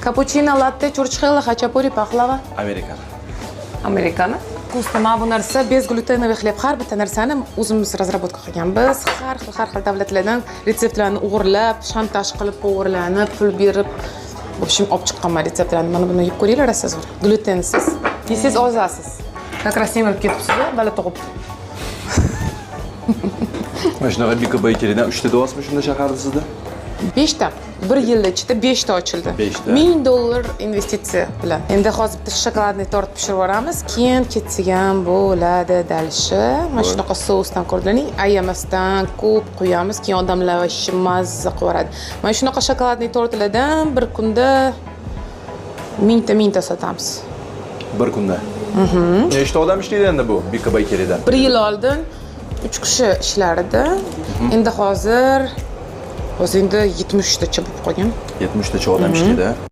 Kapuchino, latte, churchxela, xachapuri, paxlava. Amerikano. Amerikano. Вкусно. Mana bu narsa безглютеновый хлеб. Har bitta narsani o'zimiz разработка qilganmiz. Har xil, har xil davlatlardan retseptlarni o'g'irlab, shantaj qilib, o'g'irlanib, pul berib, в общем, olib chiqqanman retseptlarni. Mana buni yeb ko'ringlar, rosa zo'r. Glutensiz. Yesangiz ozasiz. Как раз semirib ketibsiz, bola tug'ib. Mana shunaqa Bika Bakerydan 3 ta deyapsizmi shunda shaharda sizda? Beshta. Bir yil ichida beshta ochildi. Beshta. 1000 dollar investitsiya bilan. Endi hozir bitta шоколадный tort pishirib yuboramiz, keyin ketsak ham bo'ladi дальше. Mana shunaqa sousdan ko'rdilaring, ayamasdan ko'p quyamiz, keyin odamlar вообще mazza qilib yuboradi. Mana shunaqa шоколадный tortlardan bir kunda mingta, mingta sotamiz. Bir kunda. Nechta odam ishlaydi endi bu Bika Bakeryda? Bir yil oldin uch kishi ishlardi. Endi hozir endi 70tacha bo'lib qolgan. 70 tacha odam ishlaydi.